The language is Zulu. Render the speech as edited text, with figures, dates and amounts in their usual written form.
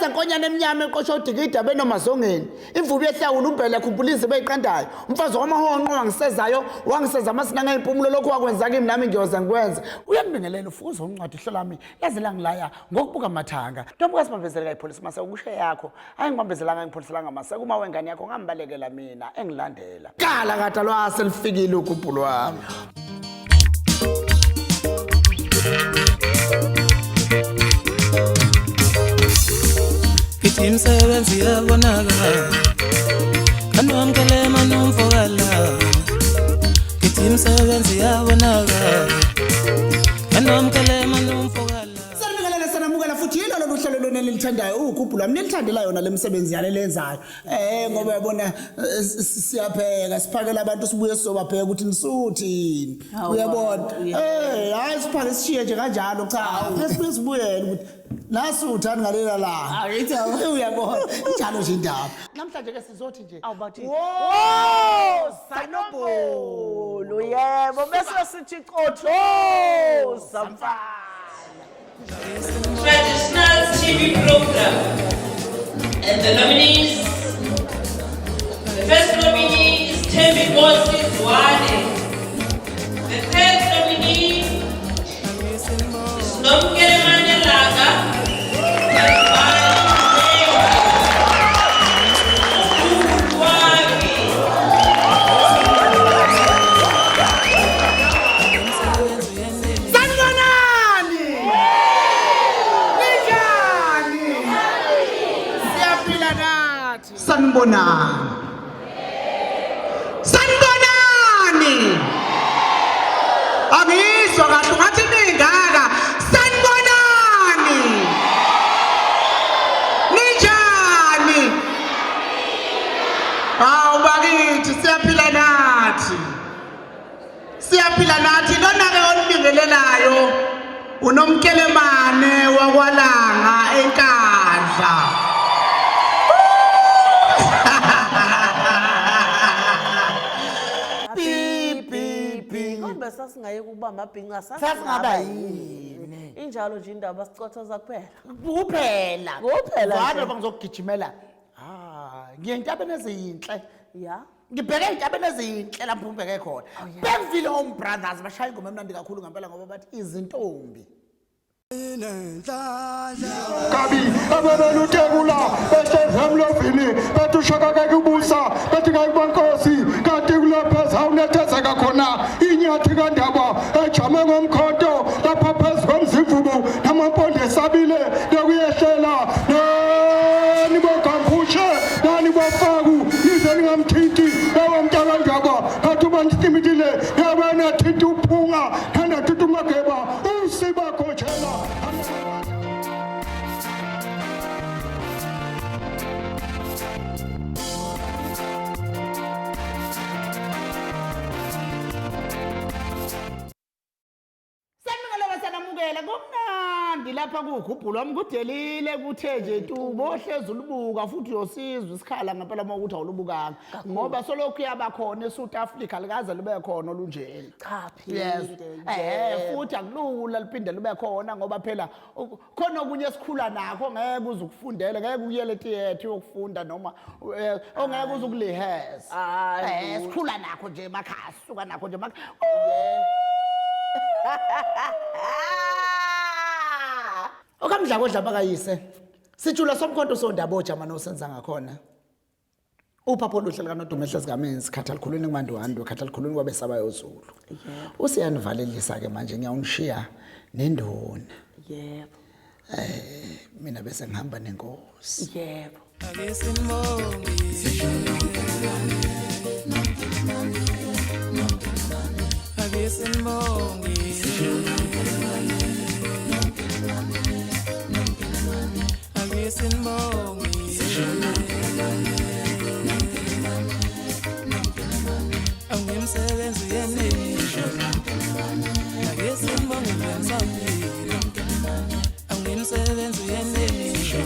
Ezenkonyane emnyama eqosha udikida benomazongeni. Imvubu yehlawula umbhele khumbulise beyiqandayo. Umfazi wamahonqo wangisezayo wangiseza amasina ngempumulo lokhu wakwenza kimi nami ngiyoze ngikwenze. Uyangibingelela ufukuza uncwadi hlolami laze langilaya ngokubuka amathanga. Ntombokazi bambezeleka ipholisi mase ukushe yakho. Hayi ngibambezelanga ngipholisela maseko uma wengane yakho ngambalekela mina engilandela. Kala kade lwase lifikile ugubhu lwami. Ithi imisebenzi iyabonakala Kanwamkelema nomfokala Ithi imisebenzi iyabonakala Kanwamkelema nomfokala Sanibingelela sanamukela futhi yilo lolu hlelo lona elilithandayo uwugubhu lwami nilithandela yona le misebenzi yale lenzayo eh ngoba yabona siyapheka siphakela abantu sibuye sizobapheka ukuthi nisuthini uyabona eh hayi siphake sishiye nje kanjalo cha sibuye sibuyele ukuthi nasuthani ngalela la uyabona njalo nje indaba namhlanje ke sizothi nje wo sanombolo yebo bese sithi cotho samfana Traditional TV program. And the nominees, the first nominee is Thembi Nkosi Zwane. The third nominee is Nomkelemane Langa. And Wami. Sanibonani! Ninjani? Siyaphila nathi. Sanibonani. Sanibonani! Angizwa kahle ungathi ningaka. Sanibonani! Ninjani? Hawu bakithi siyaphila nathi. Siyaphila nathi lona-ke olibingelelayo uNomkelemane wakwaLanga eNkandla. Bi bi bi. Kodwa sasingayeka ukuba amabhinca Sasingaba yini? Injalo nje indaba sicothoza kuphela. Kuphela. Kuphela Zwana nje. bangizokugijimela. Ah, ngiye entabeni ezinhle. Ya. Ngibheke ey'ntabeni ezinhle lapho ngibheke khona. Bevile Home Brothers bashaya ingoma emnandi kakhulu ngempela ngoba bathi izintombi. Kabi ababelutekula behlezi emlovini bethi ushaka kubusa bethi ngayikuba nkosi kanti kulapha zawunethezeka khona inyathi kandaba ejame ngomkhonto lapha phezu komzimvubu namampondo esabile lokuyehlela nani bogampushe nani bofaku nize ningamthinti lawa mntakandaba kanti uba nitimitile yabanathinta uphunga thandathinta umageba usiba khojela. Sanibingelela sanamukela kumnandi lapha kuwugubhu lwami kudelile kuthe nje tu bohlezi ulubuka futhi uyosizwa isikhala ngempela uma ukuthi awulubukanga ngoba solokhu yaba khona eSouth Africa likaze libe khona olunjena. Cha Yes. phinde. Futhi akulula liphinde libe khona ngoba phela khona okunye esikhula nakho ngeke uze ukufundele ngeke uyele theatre yokufunda noma ongeke uze ukuliheza. Hayi, lutho. Sikhula nakho nje emakhaya sisuka nakho nje emakhaya. Okamdlako odlaba kayise. Sijula somkhonto sondaba ojama nosenza ngakhona. Uphapho oluhle likaNodumo ehlezi khatha likhuluni kumanduhandu khatha likhuluni kwabesabayo Zulu. Usiyanivalelisa ke manje ngiyawunishiya nenduna. Yebo. Mina bese ngihamba nenkosi. Yebo. Ake simbonge Ake simbonge Ake simbonge Angimsebenzi yenisho Ake simbonge ngisaphila Angimsebenzi yenisho.